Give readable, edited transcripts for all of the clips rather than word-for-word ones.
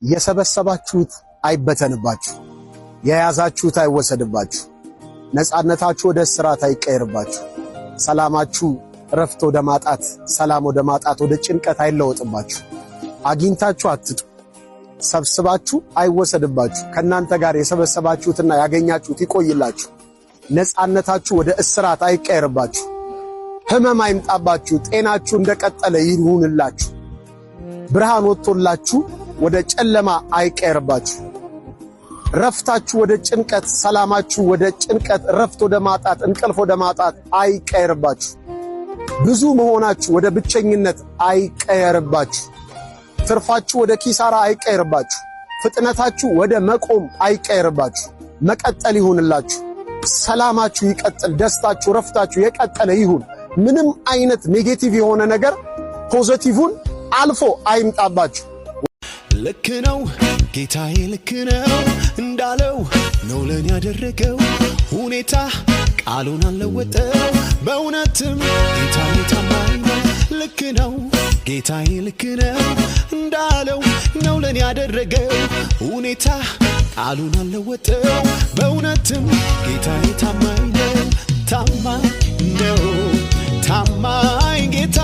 የሰበሰባችሁት አይበተንባችሁ፣ የያዛችሁት አይወሰድባችሁ፣ ነፃነታችሁ ወደ እስራት አይቀየርባችሁ፣ ሰላማችሁ እረፍት ወደ ማጣት፣ ሰላም ወደ ማጣት፣ ወደ ጭንቀት አይለወጥባችሁ። አግኝታችሁ አትጡ፣ ሰብስባችሁ አይወሰድባችሁ። ከእናንተ ጋር የሰበሰባችሁትና ያገኛችሁት ይቆይላችሁ። ነፃነታችሁ ወደ እስራት አይቀየርባችሁ። ህመም አይምጣባችሁ። ጤናችሁ እንደቀጠለ ይሁንላችሁ። ብርሃን ወጥቶላችሁ ወደ ጨለማ አይቀየርባችሁ። ረፍታችሁ ወደ ጭንቀት፣ ሰላማችሁ ወደ ጭንቀት፣ ረፍት ወደ ማጣት፣ እንቅልፍ ወደ ማጣት አይቀየርባችሁ። ብዙ መሆናችሁ ወደ ብቸኝነት አይቀየርባችሁ። ትርፋችሁ ወደ ኪሳራ አይቀየርባችሁ። ፍጥነታችሁ ወደ መቆም አይቀየርባችሁ። መቀጠል ይሁንላችሁ። ሰላማችሁ ይቀጥል። ደስታችሁ፣ ረፍታችሁ የቀጠለ ይሁን። ምንም አይነት negative የሆነ ነገር positive ን አልፎ አይምጣባችሁ። ልክ ነው ጌታዬ፣ ልክ ነው፣ እንዳለው ነው ለኔ ያደረገው። ሁኔታ ቃሉን አልለወጠው። በእውነትም ጌታዬ ታማኝ ነው። ልክ ነው ጌታዬ፣ ልክ ነው፣ እንዳለው ነው ለኔ ያደረገው። ሁኔታ ቃሉን አልለወጠው። በእውነትም ጌታዬ ታማኝ ነው። ታማኝ ነው፣ ታማኝ ጌታ፣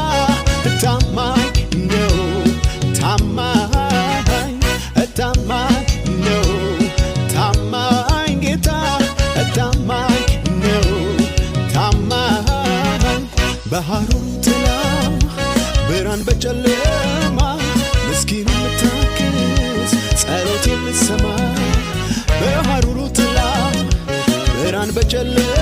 ታማኝ ነው፣ ታማኝ፣ ታማኝ ነው፣ ታማኝ ጌታ፣ ታማኝ ነው፣ ታማኝ። በሐሩር ጥላ፣ ብርሃን በጨለማ፣ ምስኪን የምታግዝ፣ ጸሎት የምትሰማ፣ በሐሩሩ ጥላ፣ ብርሃን በጨለማ።